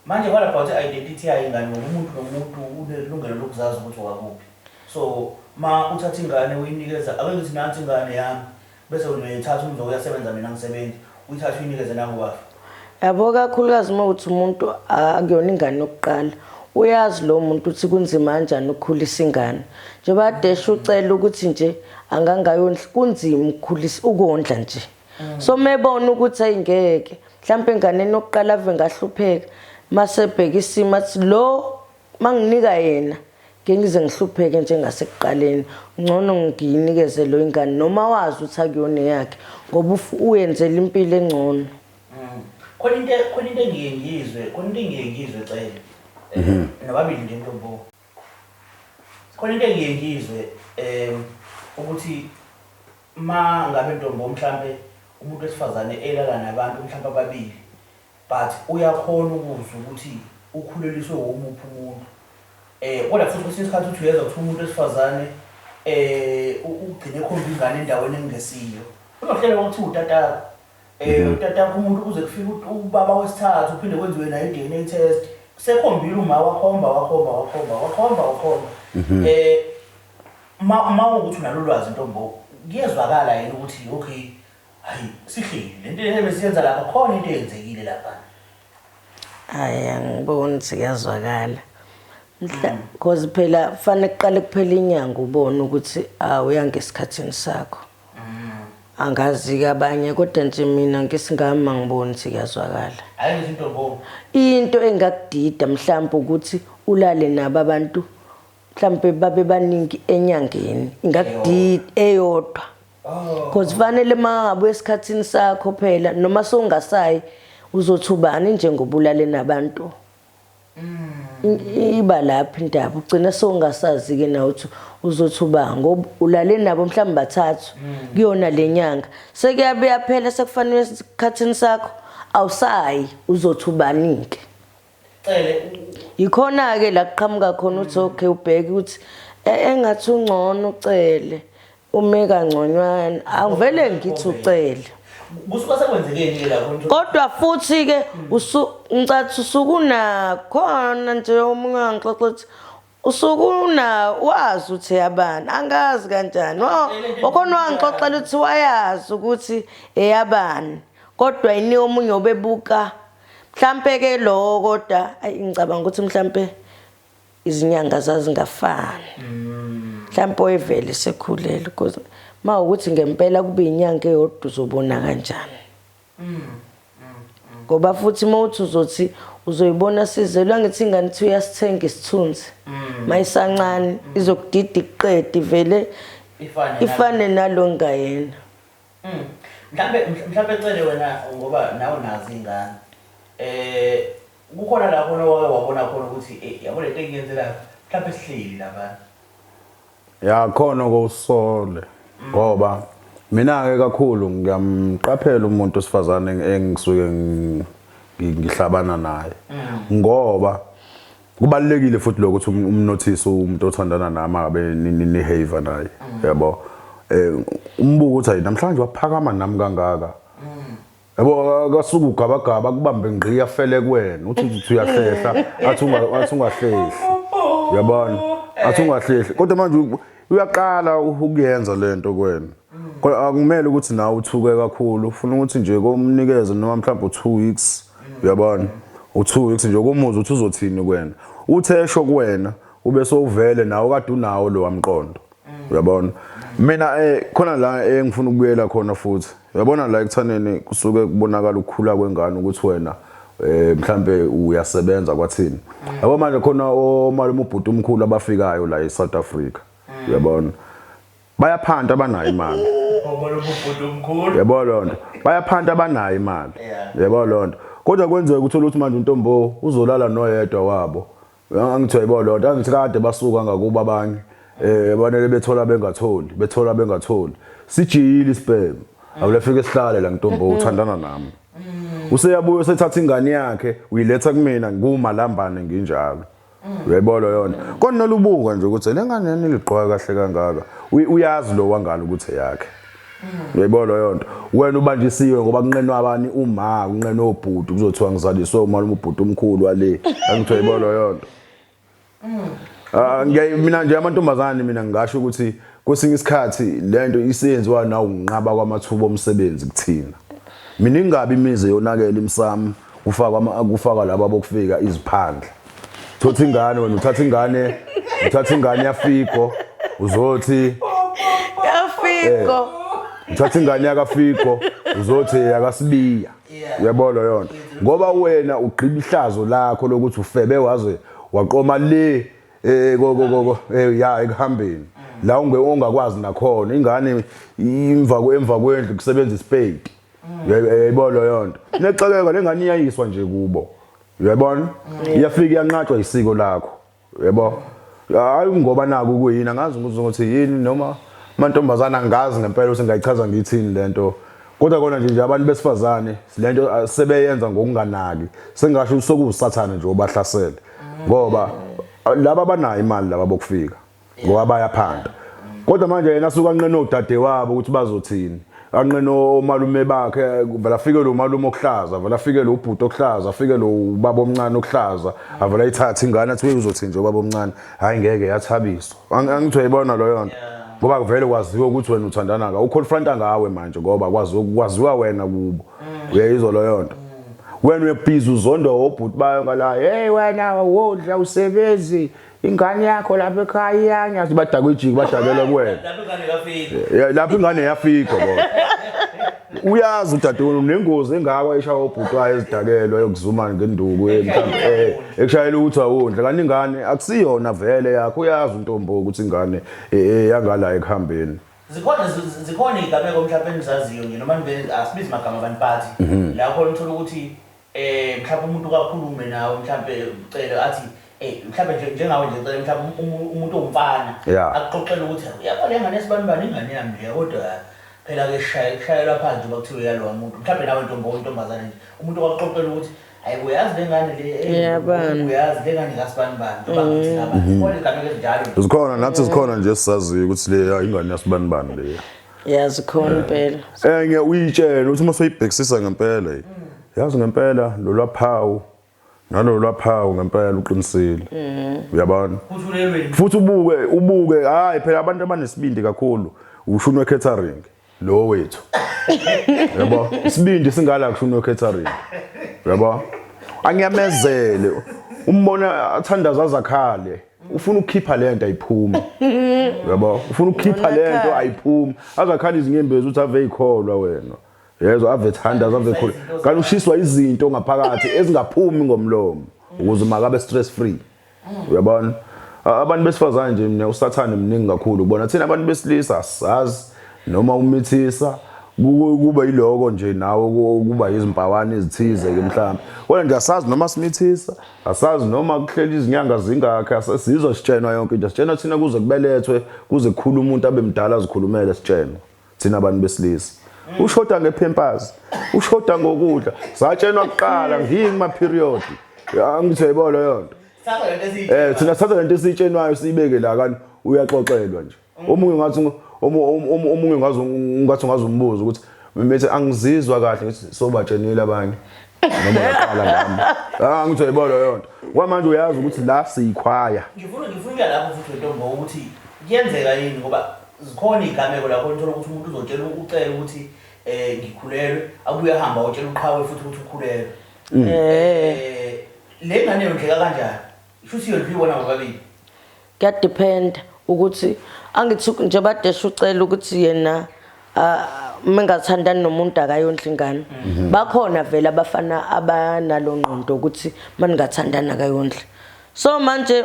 Manje what about identity yayo ingane ngoba umuntu nomuntu unelungelo lokuzazi ukuthi wakuphi. So ma uthatha ingane uyinikeza ake ngithi nansi ingane yami bese uyithatha umzo uyasebenza mina ngisebenzi uyithatha uyinikeze nangu baba. Yabo kakhulukazi uma uthi umuntu akuyona ingane yokuqala uyazi lo muntu uthi kunzima kanjani ukukhulisa ingane. Njengoba adesha ucela ukuthi nje angangayondli kunzima ukukhulisa ukondla nje. So mebona ukuthi ayingeke mhlawumbe enganeni yokuqala ave ngahlupheka mase ebheka isimo athi lo manginika yena ngeke ngize ngihlupheke njengasekuqaleni ngcono ngiyinikeze lo ingane noma wazi ukuthi akuyona yakhe ngoba uyenzela impilo engcono. Khona into khona into engiye ngiyizwe khona into engiye ngiyizwe Cele. Nobabili nje Ntombo. Khona into engiye ngiyizwe ukuthi Ma ngabe ntombo mhlampe umuntu wesifazane elala nabantu mhlampe ababili but uyakhona ukuzwa ukuthi ukhuleliswe womuphi umuntu. Eh kodwa futhi kwesinye isikhathi uthi uyezwa kuthiwa umuntu wesifazane eh ugcine ekhomba ingane endaweni engesiyo. Unohlelo kwakuthiwa utatakho. Eh utatakho umuntu kuze kufike ubaba wesithathu uphinde kwenziwe naye i-DNA test. Sekhombile uma wakhomba wakhomba wakhomba wakhomba wakhomba. Eh ma ukuthi unalo ulwazi ntombo kuyezwakala yini ukuthi okay hayi sihleli lento le besiyenza lapha khona into eyenzekile lapha. Hayi angiboni ukuthi kuyazwakala. Mhla cause phela fanele kuqale kuphela inyanga ubone ukuthi awuyangesikhathini sakho. Angazi-ke abanye kodwa nje mina ngisingami angiboni ukuthi kuyazwakala. Hayi ngithi ntombo. Into engakudida mhlawumbe ukuthi ulale nabo abantu mhlawumbe babe baningi enyangeni ingakudida eyodwa. Cause fanele mangabe esikhathini sakho phela noma sowungasayi uzothi ubani njengoba ulale nabantu. Iba lapho indaba ugcina sowungasazi-ke nawe ukuthi uzothi uba ngoba ulale nabo mhlawumbe bathathu kuyona le nyanga sekuyabe yaphela sekufanele esikhathini sakho awusayi uzothi ubani-ke. Cele Yikhona-ke la kuqhamuka khona ukuthi okay ubheke ukuthi engathi ungcono uCele ume kangconywana angivele ngithi uCele. Kusuka sekwenzekeni ke lapho? Kodwa futhi ke ngicathi usukunakhona nje omunye wangixoxa ukuthi usukuna wazi ukuthi eyabani angazi kanjani. Okhona wangixoxela ukuthi wayazi ukuthi eyabani kodwa yini omunye obebuka mhlampe ke lo kodwa ayi ngicabanga ukuthi mhlampe izinyanga zazingafani. Mhlampe oyevele sekhulele because ma ukuthi ngempela kube inyanga eyodwa uzobona kanjani. Ngoba futhi uma uthi uzothi uzoyibona sizelwe angithi ingane ithi uyasithenga isithunzi mayisancane izokudida ikuqede vele ifane nalo ngayena. Mhlambe mhlambe cele wena ngoba nawe nazi ingane. Kukhona lapho owake wabona khona ukuthi yabo lento engiyenzelayo mhlambe sihleli lapha. Ya khona kosole ngoba mina ke kakhulu ngiyamqaphela umuntu osifazane engisuke ngihlabana naye ngoba kubalekile futhi lokho ukuthi umnothise umuntu othandana nami abe ni-have naye yabo. Umbuko uthi hayi namhlanje waphakama nami kangaka yabo, akasuka ugabagaba kubambe ngqi afele kuwena uthi uthi uyahlehla athi athi ungahlehli uyabona athi ungahlehli kodwa manje uyaqala ukuyenza lento kuwena. Kodwa akumele ukuthi nawe uthuke kakhulu, ufuna ukuthi nje komnikeze noma mhlawumbe u2 weeks uyabona u2 weeks nje komuzi uthi uzothini kuwena, uthe esho kuwena ube sowuvele nawe kade unawo lo wamqondo uyabona. Mina khona la engifuna ukubuyela khona futhi uyabona la ekuthaneni kusuke kubonakala ukukhula kwengane ukuthi wena mhlambe uyasebenza kwathini yabo. Manje khona omalume ubhuti omkhulu abafikayo la eSouth Africa uyabona bayaphanta abanayo imali yabo lonto bayaphanta abanayo imali yabo lonto. Kodwa kwenzeka uthola ukuthi manje untombo uzolala noyedwa wabo angithi uyayibona lonto angithi kade basuka ngakuba abanye banele bethola bengatholi bethola bengatholi sijiyile isibhemu awulefike sihlale la ntombo uthandana nami useyabuya usethatha ingane yakhe uyiletha kumina ngumalambane nginjalo uyayibona yona. Kodwa nolubuka nje ukuthi le ngane niliqoka kahle kangaka uyazi lo wangalo ukuthi eyakhe uyayibona yonto. Wena ubanjisiwe ngoba kunqenwa abani uma kunqenwa obhuti kuzothiwa ngizaliswe umalume ubhuti omkhulu wale angithi uyayibona yonto. Mina nje amantombazane mina ngingasho ukuthi kwesinye isikhathi lento isenziwa nawo unqaba kwamathuba omsebenzi kuthina. Mina ingabi imizi yonakela imsamo kufakwa kufakwa laba bokufika iziphandla. Thothi ingane wena uthatha ingane uthatha ingane yaFigo uzothi yaFigo uthatha ingane yakaFigo uzothi yakasibiya uyabona yona ngoba wena ugqiba ihlazo lakho lokuthi ufebe waze waqoma le ya ekuhambeni la ungakwazi nakhona ingane emva kwendlu kusebenza isipedi uyayibona yonto nexakeka lengane iyayiswa nje kubo uyabona iyafika iyanqatshwa isiko lakho uyabo. Hayi ngoba naku kuyini angazi ukuthi yini noma Amantombazana angazi ngempela ukuthi ngayichaza ngithini lento. Kodwa kona nje abantu besifazane lento sebeyenza ngokunganaki. Sengasho ukuthi sokuwusathane nje obahlasele. Ngoba laba banayo imali laba bokufika. Ngoba bayaphanda. Kodwa manje yena suka anqene odade wabo ukuthi bazothini. Anqene omalume bakhe vela afike lo malume okuhlaza, vela afike lo bhuti okuhlaza, afike lo baba omncane okuhlaza, avela ayithathe ingane athi uzothini nje ubaba omncane. Hayi ngeke yathabiswa. Angithi uyayibona leyo nto. Ngoba kuvele kwaziwa ukuthi wena uthandana ka uconfronta ngawe manje ngoba kwaziwa kwaziwa wena kubo. Uyayizwa leyo nto. Wena uyabhizi uzondwa obhuti bayo ngala, hey wena wodla usebenzi ingane yakho lapha ekhaya iyanya badakwa ijiki badakela kuwena. Lapho ingane yafika. Ya, lapho ingane yafika bona. Uyazi udadewenu unengozi engaka eshaya obhuti wayo ezidakelwa yokuzuma ngenduku mhlawumbe ekushayela ukuthi awondle kanti ingane akusiyona vele yakho uyazi untombo ukuthi ingane yangala ekuhambeni. Zikhona iy'gameko mhlawumbe enizaziyo nje noma nivele asibizi magama abantu bathi la khona uthola ukuthi mhlawumbe umuntu kakhulume nawe mhlawumbe ucele athi mhlawumbe nje njengawe nje cele mhlawumbe umuntu owumfana akuxoxele ukuthi uyabo le ngane esibanibani ingane yami nje kodwa phela ke shayelwa phansi njengoba kuthiwa uyalowa muntu mhlawumbe nawe ntombo intombazane nje umuntu okakuxoxela ukuthi hayi uyazi le ngane le uyazi le ngane kasibanibani njengoba ngithi ngabani zikhona izigameko ezinjalo nje. Zikhona nathi zikhona nje esizaziyo ukuthi le ingane yasibanibani le. Yazi khona impela. Enye uyitshele ukuthi uma soyibhekisisa ngempela yazi ngempela lolwa phawu nalolwa phawu ngempela uqinisile. Uyabona? Futhi ubuke hayi phela abantu abanesibindi kakhulu ushunwe catering lo wethu. Yabo? Isibindi singala kushunwe catering. Yabo? Angiyamezele. Umbona athandaza azakhale. Ufuna ukukhipha lento ayiphumi. Yabo? Ufuna ukukhipha lento ayiphumi. Azakhala izinyembezi uthi ave ikholwa wena. Yezwa ave thandaza ave khula. Kanti ushiswa izinto ngaphakathi ezingaphumi ngomlomo ukuze makabe stress free. Uyabona? Abantu besifazane nje mina usathane mningi kakhulu kubona thina abantu besilisa asazi noma umithisa kuba yiloko nje nawe kuba izimpawana ezithize ke mhlawumbe. Kodwa nje asazi noma simithisa, asazi noma kuhlela izinyanga zingakhe, asizwa sitshenwa yonke into. Sitshenwa thina kuze kubelethwe, kuze kukhule umuntu abe mdala azikhulumele sitshenwa. Thina abantu besilisa. Ushoda ngepampers, ushoda ngokudla. Satshenwa kuqala ngiyini ma period. Angithi uyayibona leyo nto. Thina sithatha lento esiyitshenwayo siyibeke la kanti uyaxoxelwa nje. Omunye ngathi omunye ngathi ungazumbuza ukuthi mithi angizizwa kahle ngithi sobatshenile abanye. Noma uyaqala ngami. Angithi uyayibona leyo nto. Kwamanje uyazi ukuthi la siyikhwaya. Ngifuna lapho futhi ntombo ukuthi kuyenzeka yini ngoba zikhona izigameko lapho uthola ukuthi umuntu uzotshela ucela ukuthi ngikhulelwe abuye ahamba utshela uqhawe futhi ukuthi ukhulelwe. Le ngane yondleka kanjani? Shuthi yondliwa nabo babili. Kuyadepend ukuthi angithi nje badesha ucela ukuthi yena mengathandani nomuntu akayondla ingane. Bakhona vele abafana abanalo ngqondo ukuthi maningathandani akayondla. So manje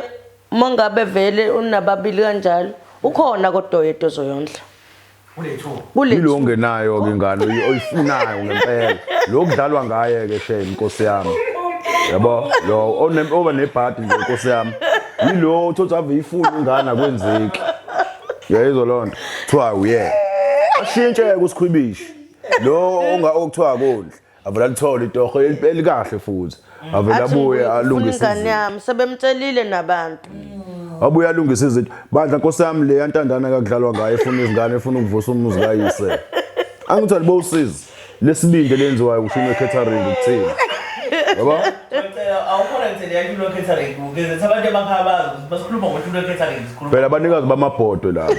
mangabe vele unababili kanjalo ukhona kodwa oyedwa ozoyondla. Yilo ongenayo ke ingane oyifunayo ngempela. Lo kudlalwa ngaye ke shame Nkosi yami. Yabo lo oba nebhadi nje Nkosi yami. Yilo uthothi ave ifuna ingane akwenzeki. Uyayizwa lonto. Kuthiwa uye. Ashintshe kusikhwibishi. Lo onga okuthiwa kondli. Avela lithola itoho elikahle futhi. Avela abuye alungise ingane yami sebemtshelile nabantu. Abuye alungise izinto. Bandla Nkosi yami le yantandana kakudlalwa ngayo efuna izingane efuna ukuvusa umuzi kayise. Angithi alibo usizi. Lesibindi lenziwayo kushunwe catering kuthini. Yabo? Awukhona ngithele yakho catering ugeze abantu emakhaya bazi ukuthi basikhuluma ngoshunwe catering sikhuluma. Phela abanikazi bamabhodwe laba.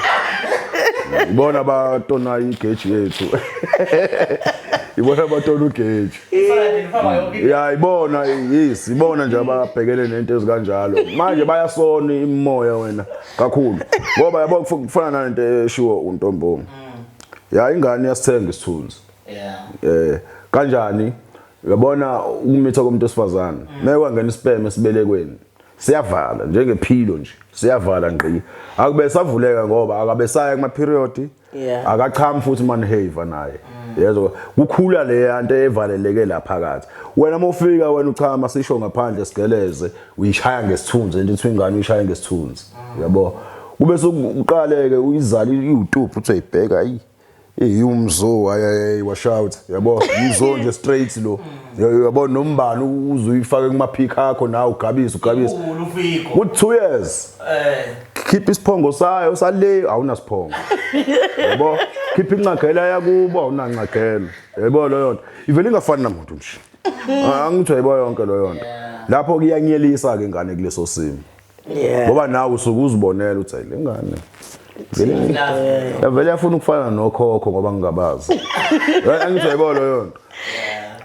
Ibona batona igeji yethu. Ibona batona ugeji. Ya ibona yes, ibona nje ababhekene nento ezikanjalo. Manje bayasona imoya wena kakhulu. Ngoba yabo kufana nalento eshiwo untombo. Ya ingane yasithenga isithunzi. Yeah. Kanjani? Uyabona ukumitha komuntu wesifazane. Meke kwangena isperm esibelekweni. Siyavala njengephilo nje. Siyavala ngqi. Akube savuleka ngoba akabesaya kuma period. Akachami futhi manhave naye. Yezwa kukhula le nto evaleleke la phakathi. Wena mawufika wena uchama sisho ngaphandle sigeleze uyishaya ngesithunzi into ethi ingane uyishaya ngesithunzi. Yabo. Kube sokuqale ke uyizala iwutuphu uthi ayibheka ayi umzo hayi wash out yabo, umzo nje straight lo, yabo, nombani uze uyifake kuma pick akho nawe ugabise ugabise. Ukhulu ufiko. Ku 2 years khipha isiphongo sayo sale, awunasiphongo, yabo, khipha incagela yakubo, awunancagela, yabo. Leyo nto ivele ingafani namuntu nje. Angithi uyayibo yonke leyo nto lapho kuyanyelisa ke ingane kuleso simo, ngoba nawe usuke uzibonela ukuthi hayi, le ngane vele yafuna ukufana nokhokho ngoba ngingabazi. Angithi uyayibo leyo nto,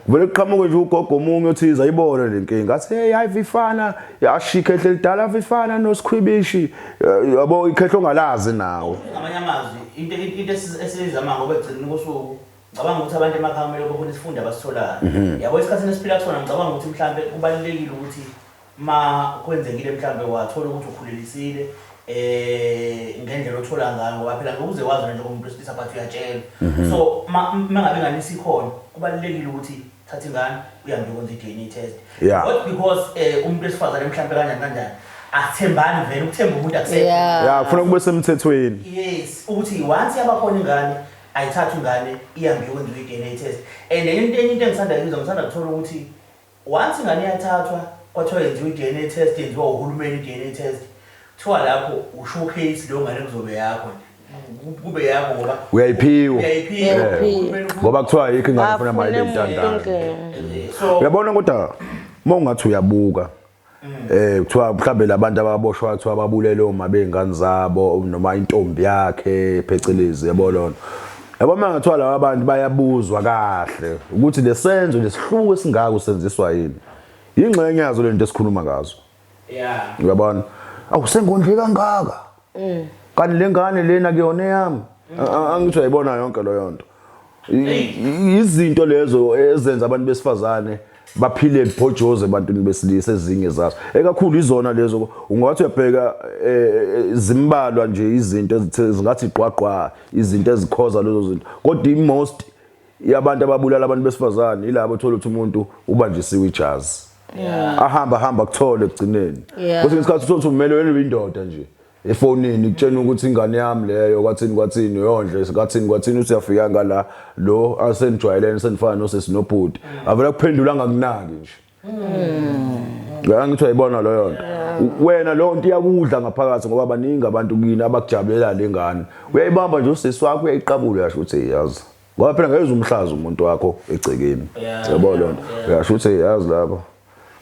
vele kuqhamuke nje ugogo omunye othize ayibone le nkinga, athi, "Hey, hayi, vifana yashika ehle lidala, vifana nosikhwibishi," yabo, ikhehlo ongalazi nawe. Ngamanye amazwi, into esizama, ngoba ekugcineni kosuku ngicabanga ukuthi abantu emakhaya kumele kube khona isifundo abasitholayo, yabo, esikhathini esiphila kusona. Ngicabanga ukuthi mhlambe kubalulekile ukuthi ma kwenzekile mhlambe wathola ukuthi ukhulelisile ngendlela othola ngayo, ngoba phela ngeke uze wazi njengomuntu wesilisa, but uyatshelwa. So ma mangabe ingane isikhona, kubalulekile ukuthi thatha ingane uhambe uyokwenza i-DNA test, not because umuntu wesifazane mhlambe kanjani kanjani. Asithembani vele, ukuthemba umuntu akusekho. Ya, kufuna kube semthethweni. Yes, ukuthi once yabakhona ingane, ayithathwe ingane ihambe iyokwenziwa i-DNA test. And enye into engisanda kuyizwa, ngisanda kuthola ukuthi once ingane iyathathwa, kwathiwa yenziwa i-DNA test, yenziwa uhulumeni i-DNA test, kuthiwa lapho u-showcase leyo ngane kuzobe yakho nje, kube yakho ngoba uyayiphiwa. Uyayiphiwa. Uyayiphiwa. Ngoba kuthiwa ayikho ingane efuna mayibe Afune intandane. muntu. So Uyabona, kodwa uma ungathi uyabuka, kuthiwa mhlambe labantu ababoshwa, kuthiwa babulele oma bey'ngane zabo noma intombi yakhe phecelezi, yabo lona, yabo, uma ngathiwa laba bantu bayabuzwa kahle ukuthi lesenzo lesihluku esingaka usenziswa yini, ingxenye yazo lento esikhuluma ngazo. Uyabona, awu, sengondle kangaka, kanti le ngane lena kuyona eyami. Angithi uyayibona yonke leyo nto. Izinto lezo ezenza abantu besifazane baphile bhojoze ebantwini besilisa, ezinye zazo ekakhulu izona lezo. Ungathi uyabheka, zimbalwa nje izinto zingathi gqwagqwa izinto ezikhoza lezo zinto, kodwa i-most yabantu ababulala abantu besifazane yilabo othola ukuthi umuntu ubanjisiwe ijazi, ahamba hamba kuthole ekugcineni. Kwesinye isikhathi uthola ukuthi umele wena indoda nje efonini ikutshena ukuthi ingane yami leyo, kwathini kwathini, uyondle kwathini kwathini, uthi uyafika ngala lo asenijwayelene, senifana nosesi nobhuti, avela kuphendula angakunaki nje. Ngithi uyayibona leyo nto wena, leyo nto iyakudla ngaphakathi, ngoba baningi abantu kini abakujabulela le ngane. Uyayibamba nje usisi wakho, uyayiqabula, uyasho ukuthi yazi, ngoba phela ngeke umhlaza umuntu wakho egcekeni. Yabo leyo nto, uyasho ukuthi yazi lapho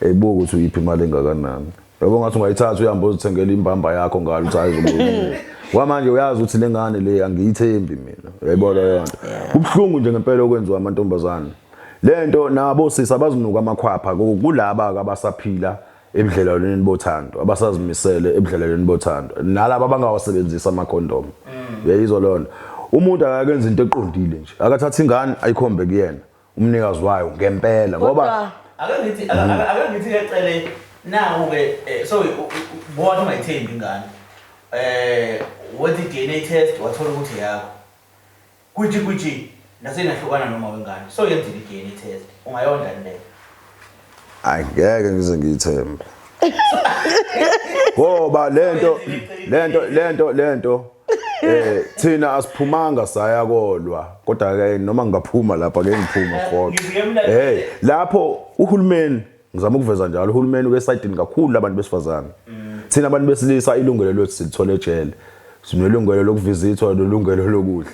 eyibuka ukuthi uyiphi imali engakanani, yabo, ngathi ungayithatha uhambe uzithengela imbamba yakho ngalo, uthi hayi, uzobuya kwamanje uyazi ukuthi le ngane le angiyithembi mina. Uyayibona leyo nto, kubuhlungu nje ngempela okwenziwa amantombazane lento nabo sisi abazinuka amakhwapha kulaba abasaphila ebudlelwaneni bothando, abasazimisele ebudlelwaneni bothando, nalaba abangawasebenzisi amakhondomu. Uyayizwa leyo nto, umuntu akakenza into eqondile nje, akathatha ingane ayikhombe kuyena umnikazi wayo ngempela, ngoba Kodwa Ake ngithi ke cele naku ke, so bona ungayithembi ingane, wenza i-DNA test, wathola ukuthi yakho, kwithi kwithi nasenahlukana noma wengane, so yenzile i-DNA test, ungayondla leyo? Hayi, ngeke ngize ngiyithembe, ngoba lento thina asiphumanga saya kolwa, kodwa ke noma ngingaphuma lapha ke ngiphuma kodwa Ngifike mina- hey, lapho uhulumeni, ngizama ukuveza njalo, uhulumeni ukesayidini kakhulu labantu besifazane. Thina abantu besilisa ilungelo lethu silithola ejele. Sinelungelo lokuvizithwa, nelungelo lokudla,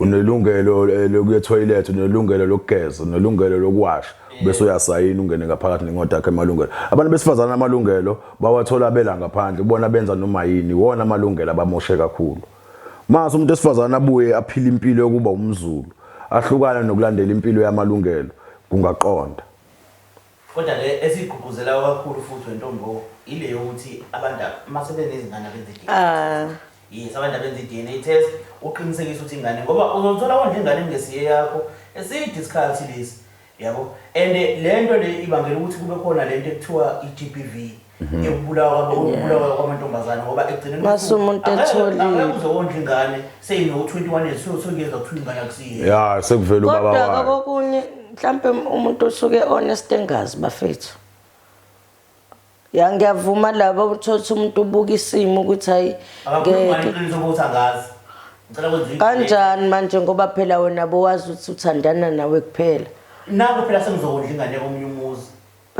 unelungelo lokuya toilet, unelungelo lokugeza, unelungelo lokuwasha, bese uyasayina ungene ngaphakathi nencwadi yakho emalungelo. Abantu besifazane amalungelo bawathola bela ngaphandle, kubona benza noma yini. Iwona amalungelo abamoshe kakhulu. Mase umuntu wesifazane abuye aphile impilo yokuba umZulu, ahlukane nokulandela impilo yamalungelo, kungaqonda. Kodwa ke esigqugquzela kakhulu futhi wentombo ile yokuthi abantu mase benezingane abenza i-DNA. Yes, abantu abenza i-DNA test, uqinisekise ukuthi ingane, ngoba uzothola wondla ingane engesiye yakho eside isikhathi lesi, yabo. And le nto le ibangela ukuthi kube khona lento ekuthiwa i-GBV, yokubulawa kwamantombazane, ngoba ekugcineni Mase umuntu etholile. Angeke uze wondla ingane seyino-21 years, sokuyeza kuthiwa ingane akusiye. Ya, sekuvela ubaba Kodwa wayo. kokunye mhlampe umuntu usuke honest engazi, bafethu. Ya, ngiyavuma laba uthola ukuthi umuntu ubuka isimo ukuthi hayi Akakhuluma ngeke. iqiniso ukuthi angazi. Ngicela kwenza into. Kanjani manje ngoba phela wena bowazi ukuthi uthandana nawe kuphela. Naku phela sengizokondla ingane komunye umuzi.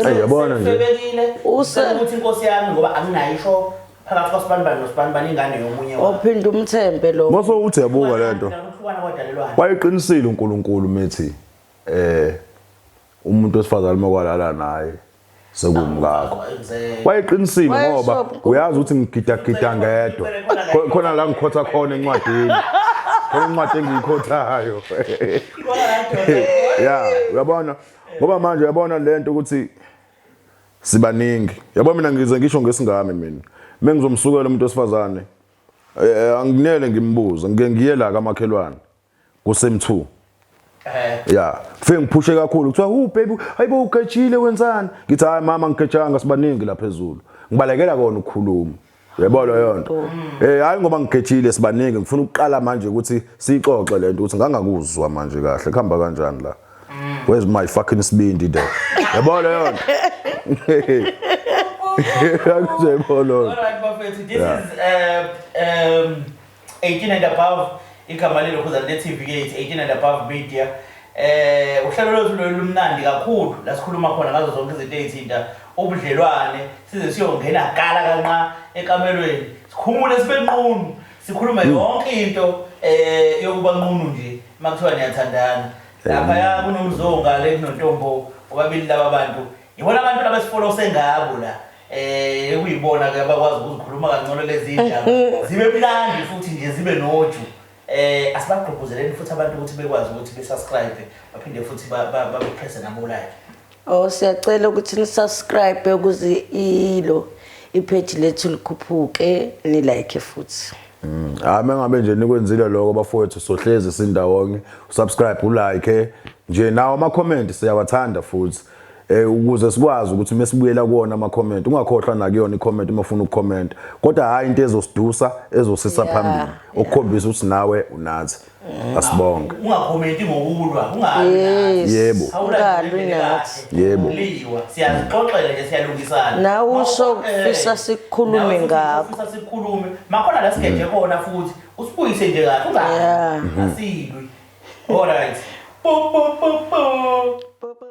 Ayi, yabona nje. Sefebekile. Use- Ukuthi inkosi yami ngoba anginayo isho phakathi kwasibanibani nosibanibani ingane yomunye wabo. Ophinde umthembe lo. Mase uthi yabuka lento. Ukuhlukana kwadalelwana. Wayeqinisile uNkulunkulu methi umuntu wesifazane makwalala naye sekumkakho. Wayeqinisile ngoba Wayesho- uyazi ukuthi ngigidagida ngedwa. Khona la ngikhotha khona encwadini. Khona incwadi engiyikhothayo. Yeah, uyabona ngoba manje uyabona lento ukuthi sibaningi. Yabo mina ngize ngisho ngesingami mina. Mengizomsukela umuntu wesifazane anginele ngimbuze, ngike ngiye la kamakhelwane kusem2. Yeah, fike ngiphushe kakhulu kuthiwa "Oh baby, hayibo ugejile wenzani?" Ngithi hayi mama ngigejanga sibaningi la phezulu. Ngibalekela kona ukukhuluma. Uyabona leyo nto. Hayi ngoba ngigejile sibaningi ngifuna ukuqala manje ukuthi sixoxe lento ukuthi ngangakuzwa manje kahle kuhamba kanjani la. Where's my fucking sibindi there? Yabona leyo nto. Akuzebona. All right bafethu, this is 18 and above, igama lelo khuzana le TV ke 18 and above media. Uhlelo lwethu lumnandi kakhulu la sikhuluma khona ngazo zonke izinto ezithinta ubudlelwane, size siyongena kala kanqa ekamelweni. Sikhumule sibe nqunu, sikhuluma yonke into yokuba nqunu nje makuthiwa niyathandana. Lapha ya kunomzonga le kunontombo obabili laba bantu. Ibona abantu labasifollow sengabo la. Kuyibona ke abakwazi ukuzikhuluma kangcono lezi indaba. Zibe mnandi futhi nje zibe noju. Asibagqugquzeleni futhi abantu ukuthi bekwazi ukuthi besubscribe baphinde futhi bapress nabo like. Oh, siyacela ukuthi ni subscribe ukuze ilo ipage lethu likhuphuke, ni like futhi. Hayi mengabe nje nikwenzile lokho bafowethu sohlezi sindawonye, usubscribe ulike nje nawo ama comment siyawathanda futhi. Ukuze sikwazi ukuthi mesibuyela kuona ama comment ungakhohlwa nakuyona i comment uma ufuna ukucomment, kodwa hayi into ezosidusa ezosisa phambili okukhombisa ukuthi nawe unathi. Asibonge. Ungakhomenti ngokulwa, ungabi nathi. Yebo. Ungalwi nathi. Yebo. Liwa, siyazixoxela nje siyalungisana. Nawe usho ufisa sikhulume Nawe futhi ngakho. ufisa sikhulume. Makhona la sigeje khona futhi usibuyise nje kahle ungabi. Yeah. Asilwi. All right. Bo bo bo bo. Bo, bo.